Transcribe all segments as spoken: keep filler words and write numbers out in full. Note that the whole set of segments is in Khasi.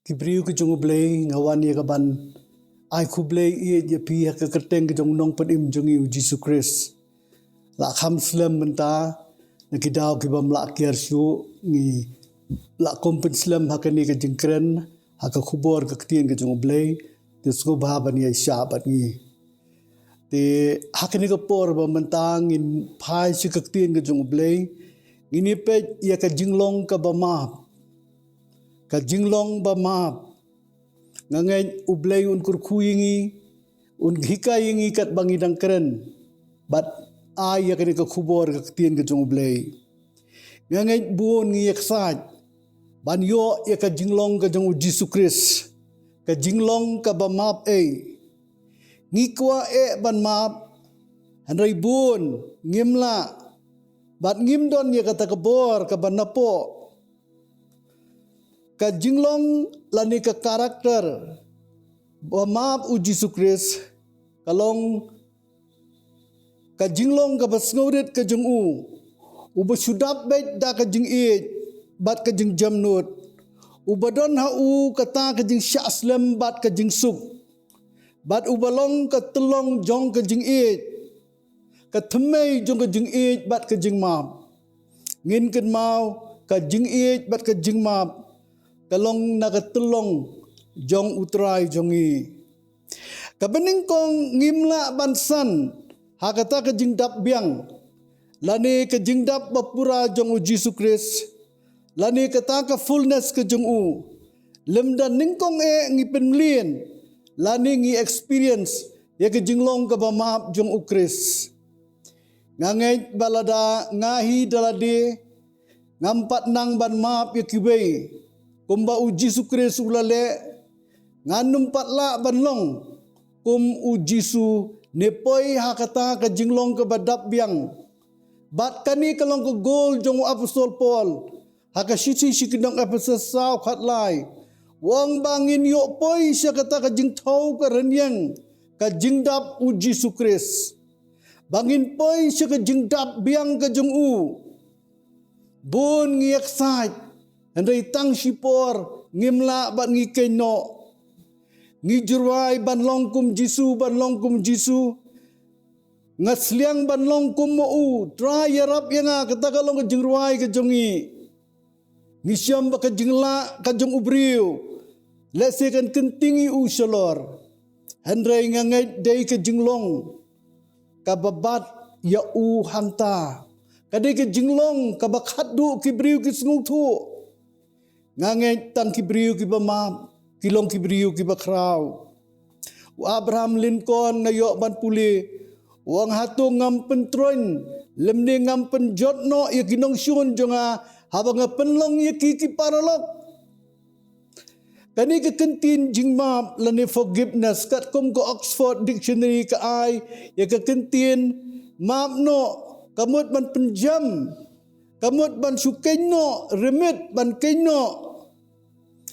Ki briew ki jong U Blei, nga wan ïa ka ban ai khublei ïeit ïa phi ha ka kyrteng ki jong u Nongpynim jong ngi u Jisu Khrist. La kham slem mynta, na ki daw ki bym lah kiar shuh, ngi la kum pynslem ha kane ka jingkren ha ka khubor ka ktien ki jong U Blei. Te sngewbha ban ïa shah bad ngi. Te ha kane ka por ba mynta ngin phai sha ka ktien ka jong U Blei, ngin ïa peit ïa ka jinglong kaba map. Ka jinglong ba map. Nga ngeit U Blei un kyrkhu ïa ngi, un hikai ïa ngi katba ngi dang kren bad ai ïa kane ka khubor ka ktien ka jong U Blei. Nga ngeit bun ngi ïa ksaid ban ïoh ïa ka jinglong ka jong u Jisu Khrist. Ka jinglong kaba map ei. Ngi kwah eh ban map, hynrei bun ngim lah bad ngim don ïa kata ka bor kaba napoh. Ka jinglong lane ka karakter ba map u Jisu Khrist ka long ka jinglong kaba sngewrit ka jong u, uba shu dap beit da ka jingïeit bad ka jingjemnud, uba don ha u kata ka jingshah slem bad ka jingsuk, bad uba long ka tyllong jong ka jingïeit, ka thymmei jong ka jingïeit bad ka jingmap. Ngin kynmaw ka jingïeit bad ka jingmap ka long na ka tyllong jong U Trai jong ngi. Kaba nyngkong ngim lah ban san ha kata ka jingdap biang lane ka jingdap ba pura jong u Jisu Khrist, lane kata ka fullness ka jong u, lymda nyngkong eh ngi pynmlien lane ngi experience ïa ka jinglong kaba map jong u Khrist. Nga ngeit ba lada nga hi da lade ngam pat nang ban map ïa kiwei, kumba u Jisu Khrist u la leh, ngan nym pat lah ban long kum u Jisu ne poi ha kata ka jinglong kaba dap biang. Bad kane ka long ka goal jong u apostol Paul ha ka shithi sha ki nong Ephesus saw khatlai, u ong ba ngin ïoh poi sha kata ka jingthaw ka rynïeng ka jingdap u Jisu Khrist, ba ngin poi sha ka jingdap biang ka jong u. Bun ngi ïa ksaid, hynrei tang shipor ngim lah bad ngi kynnoh. Ngi jyrwai ban long kum Jisu, ban long kum Jisu. Nga sliang ban long kum ma u, Trai ïarap ïa nga, kata ka long ka jingrwai ka jong ngi. Ngi shem ba ka jinglah ka jong u briew lehse kan kynting ïa u shalor. Hynrei nga ngeit dei ka jinglong kaba bat ïa u hangta. Ka dei ka jinglong kaba khatduh ki briew ki sngewthuh. Nga ngeit tang ki briew kiba map ki long ki briew kiba khraw. U Abraham Lincoln nga ïoh ban pule, u ong, hato ngam pyntroiñ lymne ngam pynjot noh ïa ki nongshun jong nga haba nga pynlong ïa ki ki paralok? Kane ka kyntien jingmap lane forgiveness katkum ka Oxford Dictionary ka ai ïa ka kyntien map noh ka mut ban pynjem, ka mut ban shu kynnoh, remit ban kynnoh.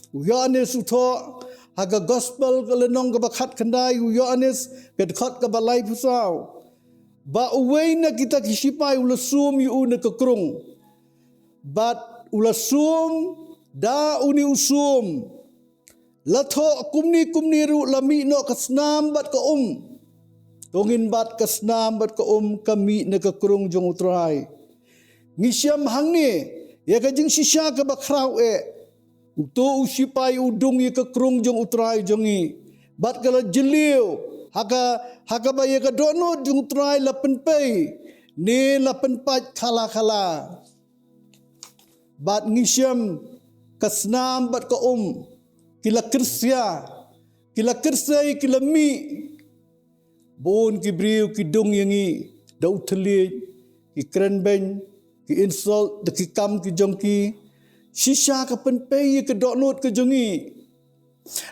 U Ïoannis u thoh ha ka gospel ka lynnong kaba khatkhyndai u Ïoannis ka dkhot kaba laiphew saw, ba uwei na kita ki shipai u la sum ïa u na ka krung. Bad u la sum, da une u sum la thoh kumne kumne ruh, la mih noh ka snam bad ka um. To ngin bat ka snam bad ka um ka mih na ka krung jong u Trai. Ngi shem hangne ïa ka jingshisha kaba khraw eh. Uto u shipai u dung ïa ka krung jong u Trai jong ngi bad ka la jylliew ha ka, ha kaba ïa ka dohnud jong u Trai la pynpei ne la pynpait khala khala. Bad ngi shem ka snam bad ka um ki la kyrsia, ki la kyrsei, ki la mih. Bun ki briew ki dung ïa ngi da u thylliej, ki kren beiñ, ki insult da ki kam ki jong ki. Shisha ka pynpei ïa ka dohnud ka jong ngi.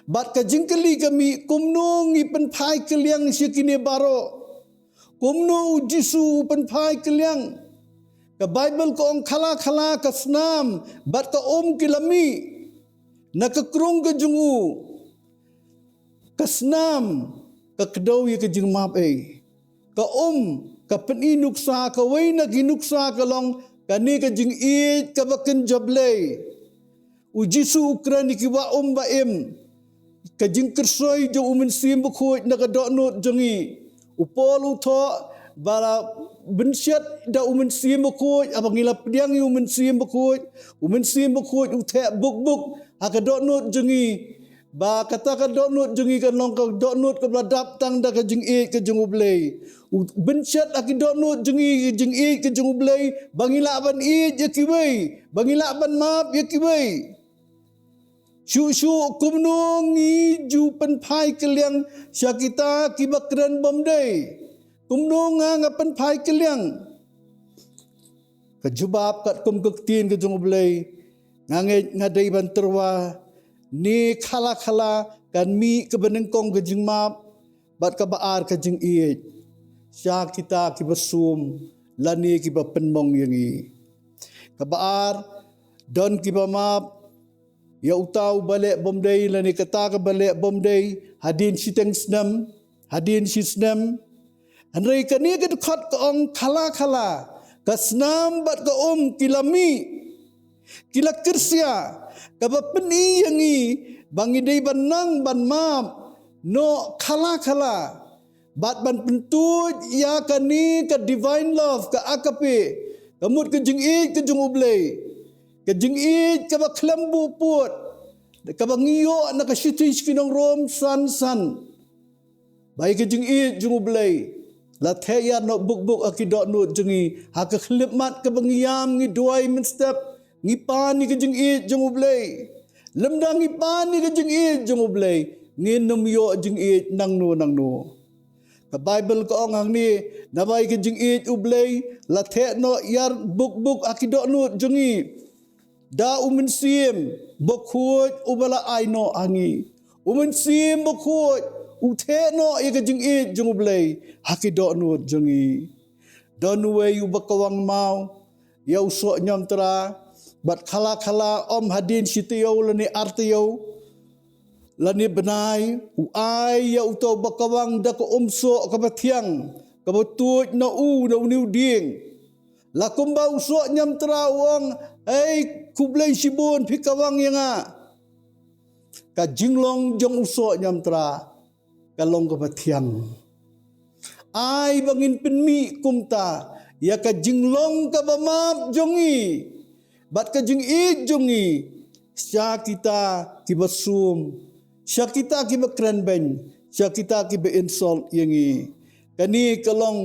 Bad ka jingkylli ka mih, kumno ngi pynphai kylliang sha kine baroh? Kumno u Jisu u pynphai kylliang? Ka Baibl ka ong khala khala ka snam bad ka um ki la mih na ka krung ka jong u. Ka snam ka kdew ïa ka jingmap ei. Ka um ka pyni nuksa, kawei na ki nuksa ka long kane ka jingïeit kaba kynja Blei. U Jisu u kren ïa ki ba um ba im. Ka jingkyrsoi jong u Mynsiem Bakhuid na ka dohnud jong ngi. U Paul u thoh ba la bynshet da u Mynsiem Bakhuid, haba ngi la pdiang ïa u Mynsiem Bakhuid, u Mynsiem Bakhuid u theh buk buk ha ka dohnud jong ngi. Ba kata ka dohnud jong ngi kan long ka dohnud kaba la dap tang da ka jingïeit ka jong U Blei. U bynshet ha ki dohnud jong ngi ka jingïeit ka jong U Blei, ba ngi lah ban ïeit ïa kiwei, ba ngi lah ban map ïa kiwei. Shuh shuh kumno ngi ju pynphai kylliang sha kita kiba kren bymdei? Kumno nga nga pynphai kylliang? Ka jubab katkum ka ktien ka jong U Blei, nga ngeit nga dei ban tyrwa, ne khala khala kan mih kaba nyngkong ka jingmap, bad kaba ar ka jingïeit sha kita kiba sum lane kiba pynmong ïa ngi. Kaba ar, don kiba map ïa uta uba leh bymdei lane kata kaba leh bymdei hadien shiteng snem, hadien shi snem. Hynrei kane ka dkhot ka ong khala khala, ka snam bad ka um ki la mih, ki la kyrsia, kaba pyni ïa ngi ba ngi dei ban nang ban map noh khala khala. Bad ban pyntuid ïa kane ka divine love, ka agape, ka mut ka jingïeit ka jong U Blei, ka jingïeit kaba khlem buh pud, kaba ngi ïoh na ka shithi sha ki nong Rom san san. Ba ïa ka jingïeit jong U Blei la theh ïa noh buk buk ha ki dohnud jong ngi, ha ka khyllipmat kaba ngi ïam ngi duwai mynstep, ngi pan ïa ka jingïeit jong U Blei. Lymda ngi pan ïa ka jingïeit jong U Blei, ngin ym ïoh jingïeit nangno nangno. Ka Baibl ka ong hangne, naba ïa ka jingïeit U Blei la theh noh ïa buk buk ha ki dohnud jong ngi da u Mynsiem Bakhuid uba la ai noh ha ngi. U Mynsiem Bakhuid u theh noh ïa ka jingïeit jong U Blei ha ki dohnud jong ngi. Don uwei uba kawang maw ïa u soh ñiamtra, bad khala khala, ym hadien shi taïew lane ar taïew lane bnai, u ai ïa uta uba kawang da ka umsoh kaba thiang, kaba tuid na u, na une u dieng. La kumba u soh ñiamtra u ong, "Ei, khublei shibun phi kawang ïa nga." Ka jinglong jong u soh ñiamtra ka long kaba thiang. Ai ba ngin pynmih kumta ïa ka jinglong kaba map jong ngi bad ka jingïeit jong ngi sha kita kiba sum, sha kita kiba kren beiñ, sha kita kiba insult ïa ngi. Kane ka long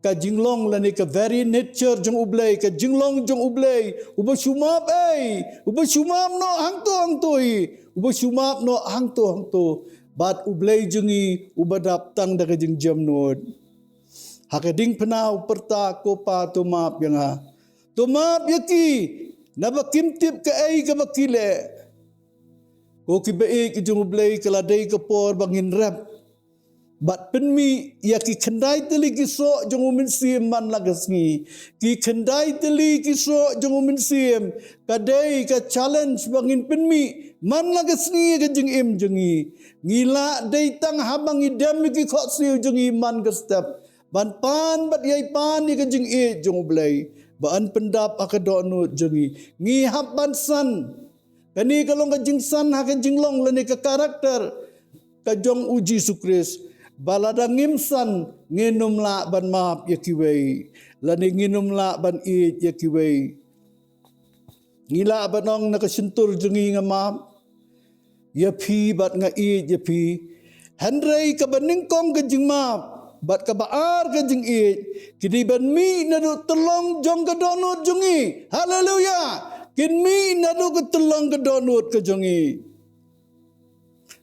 ka jinglong lane ka very nature jong U Blei, ka jinglong jong U Blei, uba shu map ei, uba shu map noh hangto hangto hi, uba shu map noh hangto hangto. Bad U Blei jong ngi uba dap tang da ka jingjemnud. Ha ka diengphna u pyrta, "Ko Pa, to map ïa nga. To map ïa ki, naba kim tip kaei kaba ki leh." Ko kiba ïeit ki jong U Blei, ka la dei ka por ba ngin rep bad pynmih ïa ki khyndai tylli ki soh jong u Mynsiem man la ka sngi. Ki khyndai tylli ki soh jong u Mynsiem ka dei ka challenge ba ngin pynmih man la ka sngi ïa ka jingim jong ngi. Ngi lah dei tang haba ngi dem ïa ki khohsiew jong ngi man ka step ban pan bad ïai pan ïa ka jingïeit jong U Blei ba yn pyndap ha ka dohnud jong ngi. Ngi hap ban san. Kane ka long ka jingsan ha ka jinglong lane ka character ka jong U Jisu Khrist, ba lada ngim san, ngin ym lah ban map ïa kiwei lane ngin ym lah ban ïeit ïa kiwei. Ngi lah ban ong na ka shyntur jong ngi, "Nga map ïa phi bad nga ïeit ïa phi." Hynrei kaba nyngkong ka jingmap bad kaba ar ka jingïeit ki dei ban mih naduh tyllong jong ka dohnud jong ngi. Haleluya! Kin mih naduh ka tyllong ka dohnud ka jong ngi.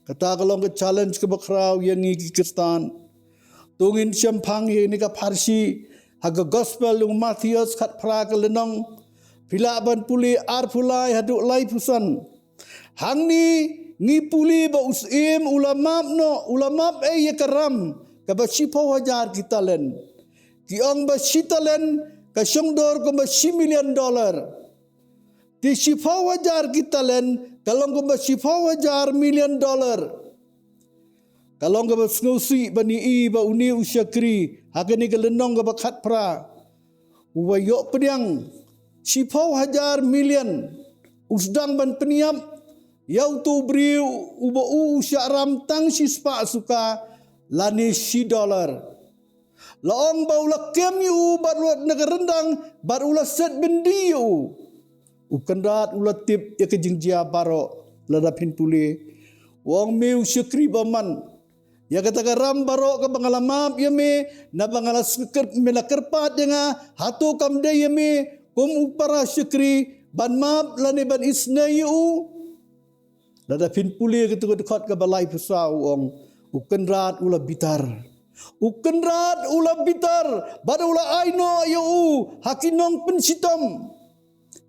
Kata ka long ka challenge kaba khraw ïa ngi ki Khristan. To ngin shemphang ïa kane ka pharshi ha ka Gospel u Mathaios khatphra ka lynnong. Phi lah ban pule arphew lai haduh laiphew san. Hangne ngi pule ba u syiem u la map noh, u la map ei ïa ka ram kaba shiphew hajar ki talent. Ki ong ba shi talent ka shong dor kumba shi million dollar. Te shiphew hajar ki talent ka long kumba shiphew hajar million dollar. Ka long kaba sngewsih ban ïohi ba une u shakri ha kane ka lynnong kaba khatphra, uba ïoh pdiang shiphew hajar million, u sdang ban pynïap ïa uto u briew uba u u shah ram tang shispah suka lane shi dollar. La ong ba u la kem ïa u bad u la na ka ryndang bad u la set byndi ïa u. U Kynrad u la tip ïa ka jingjia baroh. Lada phin pule, u ong, me u shakri bymman, ïa kata ka ram baroh kaba nga la map ïa me, naba nga la skyrpad, me la kyrpad ïa nga, hato kam dei ïa me kum u para shakri ban map lane ban isynei ïa u? Lada phin pule kata ka dkhot kaba laiphew saw, u ong, u Kynrad u la bitar. U Kynrad u la bitar bad u la ai noh ïa u ha ki nongpynshitom.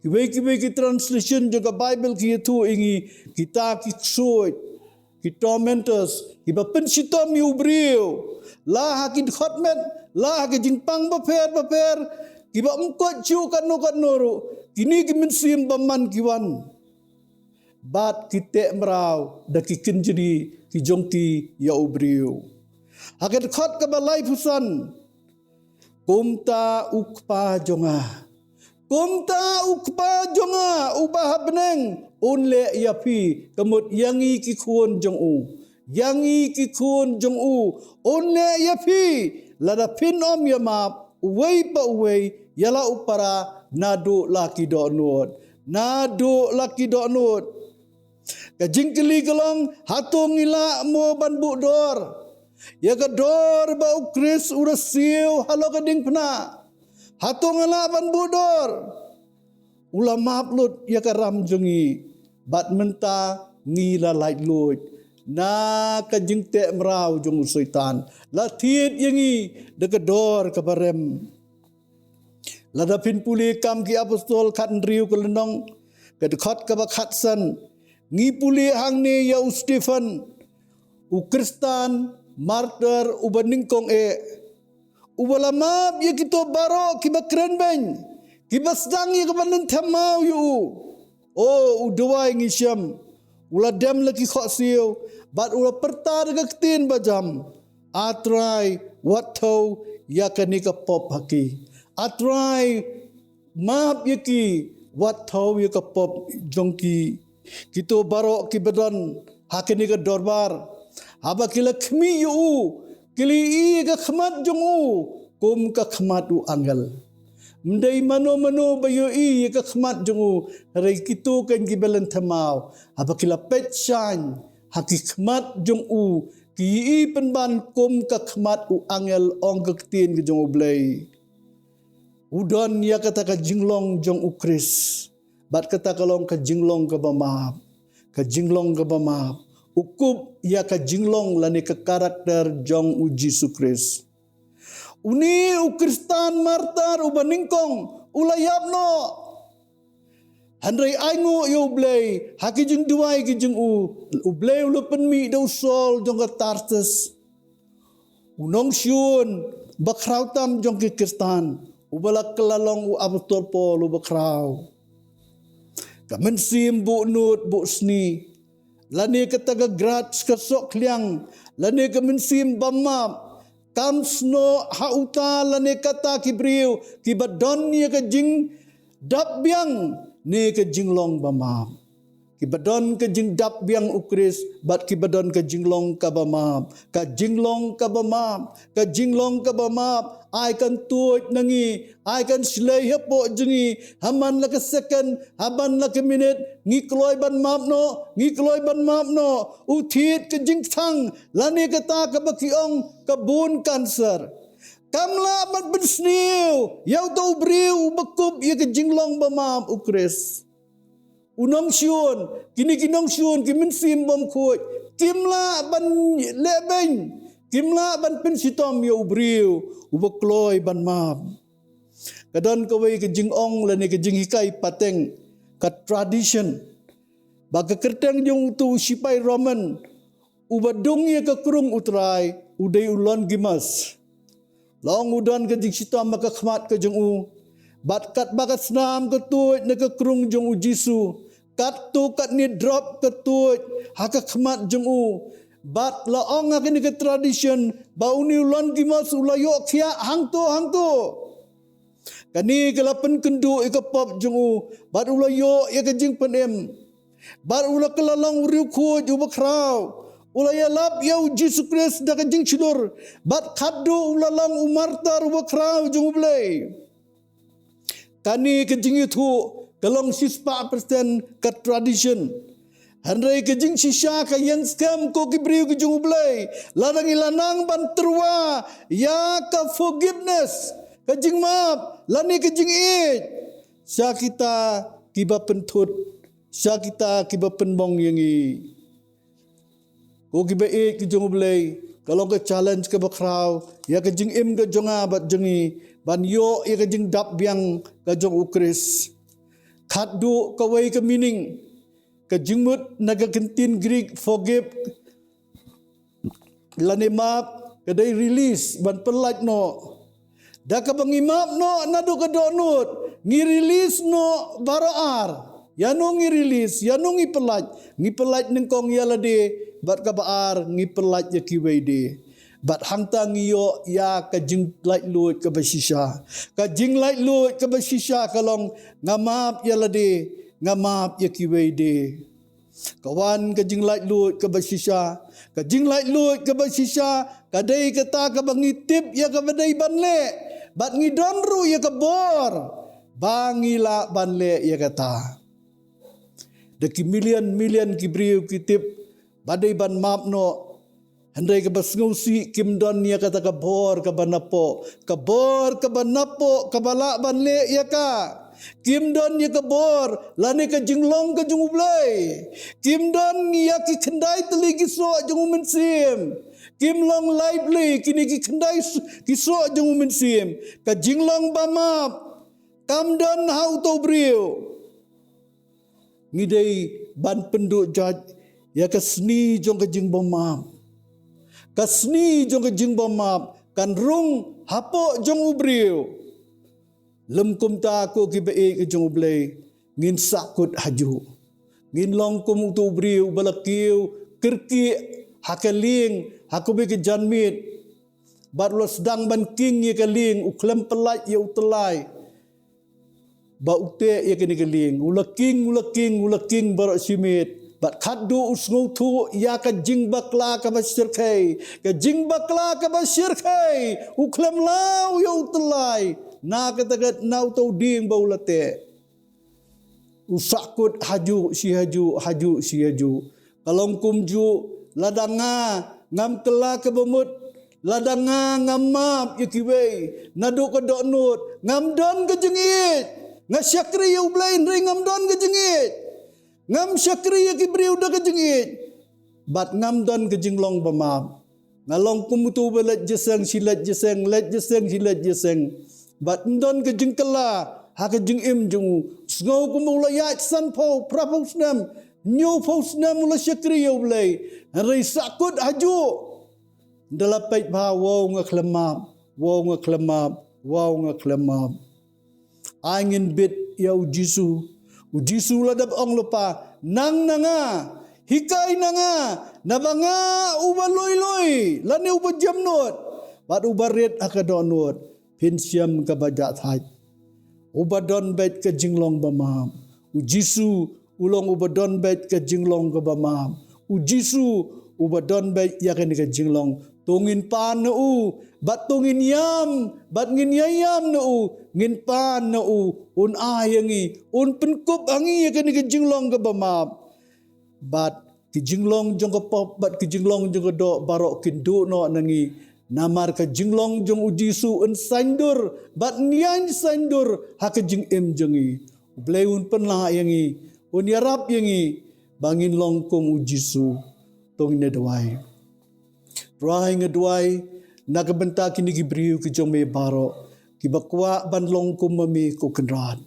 Kiwei kiwei ki translation jong ka Bible ki ïathuh ïa ngi kita ki ksuid, ki tormentors, kiba pynshitom ïa u briew, la ha ki dkhot met, la ha ki jingpang bapher bapher, kiba ym koit shuh katno katno ruh. Kine ki mynsiem bymman ki wan bad ki teh mraw da ki kynjri ki jong ki ïa u briew. Ha ka dkhot kaba laiphew san, kumta u Kpa jong nga, kumta u Kpa jong nga uba ha bneng un leh ïa phi, ka mut ïa ngi ki khun jong u, ïa ngi ki khun jong u un leh ïa phi, lada phin ym ïa map uwei pa uwei, ïa la u para, naduh la ki dohnud, naduh la ki dohnud. Ka jingkylli ka long, hato ngi lah mo ban buh dor ïa ka dor ba u Khrist u la siew halor ka diengphna? Hato nga lah ban buh dor? U la map lut ïa ka ram jong ngi, bad mynta ngi la laitluid na ka jingteh mraw jong u Soitan. La thied ïa ngi da ka dor kaba rem. Lada phin pule Kam ki Apostol khathynriew ka lynnong, ka dkhot kaba khatsan, ngi pule hangne ïa u Stephen, u Khristan martyr uba nyngkong eh, uba la map ïa kito baroh kiba kren beiñ, kiba sdang ïa ka ban lynthem maw ïa u. O, u duwai, ngi shem, u la dem la ki khohsiew bad u la pyrta da ka ktien bajam, A Trai, wat thew ïa kane ka pop ha ki. A Trai, map ïa ki, wat thew ïa ka pop jong ki. Kito baroh kiba don ha kane ka dorbar, haba ki la khmih ïa u, ki la ïohi ïa ka khmat jong u kum ka khmat u angel. Ym dei mano mano ba ïohi ïa ka khmat jong u, hynrei kito keiñ kiba lynthem maw, haba ki la peit shaiñ ha ki khmat jong u, ki ïohi pynban kum ka khmat u angel, ong ka ktien ka jong U Blei. U don ïa kata ka jinglong jong u Khrist, bad kata ka long ka jinglong kaba map, ka jinglong kaba map. U kup ïa ka jinglong lane ka karakter jong u Jisu Khrist. Une u Khristan martyr uba nyngkong u la ïap noh. Hynrei ainguh ïa U Blei, ha ki jingduwai ki jong u, U Blei u la pynmih da u Saul jong ka Tarsus, u nongshun bakhraw tam jong ki Khristan, uba la kylla long u Apostol Paul uba khraw. Ka mynsiem buhnud buhsniew, lane kata ka grudge, ka sohkhliang, lane ka mynsiem bamap, kam snoh ha uta lane kata ki briew kiba don ïa ka jingdap biang ne ka jinglong bamap. Kiba don ka jingdap biang u Khrist, bad kiba don ka jinglong kaba map. Ka jinglong kaba map, ka jinglong kaba map, ai kan tuid na ngi, ai kan shlei hapoh jong ngi, ha man la ka second, ha man la ka minit, ngi kloi ban map noh, ngi kloi ban map noh. U thied ka jingkthang, lane kata kaba ki ong ka bone cancer. Kam lah ban pynsniew ïa uta u briew uba kup ïa ka jinglong bamap u Khrist. U nongshun, kine ki nongshun, ki mynsiem bymkhuid, kim lah ban leh beiñ, kim lah ban pynshitom ïa u briew uba kloi ban map. Ka don kawei ka jingong lane ka jinghikai pateng, ka tradition, ba ka kyrteng jong uto u sipai Roman uba dung ïa ka krung U Trai u dei u Longimus. La ong u don ka jingshitom ha ka khmat ka jong u, bad katba ka snam ka tuid na ka krung jong u Jisu, katto katne drop ka tuid ha ka khmat jong u. Bad la ong ha kane ka tradition ba une u Longimus u la ïoh khiah hangto hangto. Kane ka la pynkynduh ïa ka pop jong u, bad u la ïoh ïa ka jingpynim. Bad u la kylla long u riewkhuid uba khraw. U la ïalap ïa u Jisu Khrist da ka jingshlur. Bad khadduh u la long u martyr uba khraw jong U Blei. Kane ka jingïathuh ka long shispah percent ka tradition. Hynrei ka jingshisha ka ïeng skhem ko ki briew ki jong U Blei. Lada ngi la nang ban tyrwa ïa ka forgiveness, ka jingmap, lane ka jingïeit sha kita kiba pynthut, sha kita kiba pynmong ïa ngi. Ko kiba ïeit ki jong U Blei, ka long ka challenge kaba khraw ïa ka jingim ka jong nga bad jong ngi, ban ïoh ïa ka jingdap biang ka jong U Khrist. Khadduh kawei ka meaning, ka jingmut na ka ktien Greek forgive lane map, ka dei release, ban pyllait noh. Da kaba ngi map noh naduh ka dohnud, ngi release noh baroh ar. Ïano ngi release, ïano ngi pyllait? Ngi pyllait nyngkong ïa lade, bad kaba ar ngi pyllait ïa kiwei de. Bad hangta ngi ïoh ïa ka jinglaitluid kaba shisha. Ka jinglaitluid kaba shisha ka long, nga map ïa lade, nga map ïa kiwei de. Ka wan ka jinglaitluid kaba shisha. Ka jinglaitluid kaba shisha ka dei kata kaba ngi tip ïa kaba dei ban leh, bad ngi don ruh ïa ka bor ba ngi lah ban leh ïa kata. Da ki million million ki briew ki tip ba dei ban map noh. Hynrei kaba sngewsih kim don ïa kata ka bor kaba napoh, ka bor kaba napoh kaba lah ban leh ïa ka. Kim don ïa ka bor lane ka jinglong ka jong U Blei. Kim don ïa ki khyndai tylli ki soh jong U Mynsiem. Kim long laiphew kine ki khyndai s- ki soh jong U Mynsiem. Ka jinglong ba map kam don ha uto u briew. Ngi dei ban pynduh jait ïa ka sngi jong ka jingbymap. Ka sngi jong ka jingbymap kan rung hapoh jong u briew. Lym kumta ko kiba ïeit ki jong U Blei, ngin sahkut hajuh. Ngin long kum uto u briew uba la kiew kyrkieh ha ka lieng, ha kawei ka janmiet. Bad u la sdang ban king ïa ka lieng, u khlem pyllait ïa u tyllai ba u teh ïa kane ka lieng. U la king, u la king, u la king baroh shi miet. Bad khadduh u sngewthuh ïa ka jingbakla kaba shyrkhei. Ka jingbakla kaba shyrkhei. U khlem law ïa u tyllai na kata ka, na uto u dieng ba u la teh. U sahkut hajuh shi hajuh, hajuh shi hajuh. Ka long kumjuh, lada nga ngam kylla kaba mut, lada nga ngam map ïa kiwei naduh ka dohnud, ngam don ka jingïeit. Nga shakri ïa U Blei hynrei ngam don ka jingïeit. Ngam shakri ïa ki briew da ka jingïeit, bad ngam don ka jinglong ba map. Nga long kum uto uba leit jingïaseng shi leit jingïaseng, leit jingïaseng shi leit jingïaseng, bad ym don ka jingkylla ha ka jingim jong u. Sngew kum u la ïaid sanphew, phraphew snem, hynñiewphew snem u la shakri ïa U Blei. Hynrei sahkut hajuh, da la peit bha, wow nga khlem map, wow nga khlem map, wow nga khlem map. Ai ngin bit ïa U Jisu. U Jisu la dep ong lypa, nang na nga, hikai na nga, naba nga uba lui lui lane uba jemnud bad uba rit ha ka dohnud. Phin shem kaba jah thait. Uba don beit ka jinglong ba map. U Jisu u long uba don beit ka jinglong kaba map. U Jisu uba don beit ïa kane ka jinglong. To ngin pan na u, bad to ngin ïam, bad ngin ïa ïam na u. Ngin pan na u, un ai ïa ngi, un pynkup ha ngi ïa kane ka jinglong kaba map. Bad ki jinglong jong ka pop bad ki jinglong jong ka doh baroh kin duh noh na ngi. Namar ka jinglong jong U Jisu yn saiñdur bad yn ïaid saiñdur ha ka jingim jong ngi. U Blei un pynlah ïa ngi, un ïarap ïa ngi ba ngin long kum U Jisu. To ngin ïa duwai. Trai, nga duwai na ka bynta kine ki briew ki jong me baroh kiba kwah ban long kum ma me, ko Kynrad,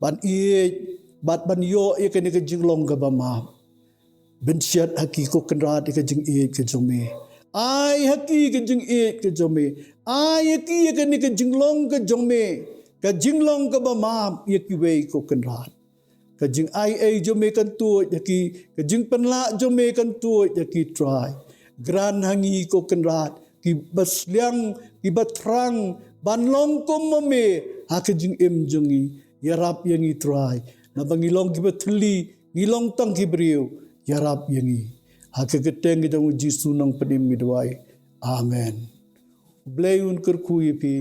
ban ïeit bad ban ïoh ïa kane ka jinglong kaba map. Bynshet ha ki, ko Kynrad, ïa ka jingïeit ka jong me. Ai ha ki ka jingïeit ka jong me. Ai ha ki ïa kane ka jinglong ka jong me, ka jinglong kaba map ïa kiwei, ko Kynrad. Ka jingai ei jong me kan tuid ha ki, ka jingpynlah jong me kan tuid ha ki, Trai. Grant ha ngi, ko Kynrad, kiba sliang, kiba thrang, ban long kum ma me ha ka jingim jong ngi. Ïarap ïa ngi Trai, naba ngi long kiba thylli, ngi long tang ki briew. Ïarap ïa ngi. Ha ka kyrteng ka jong u Jisu Nongpynim ngi duwai. Amen. U Blei un kyrkhu ïa phi.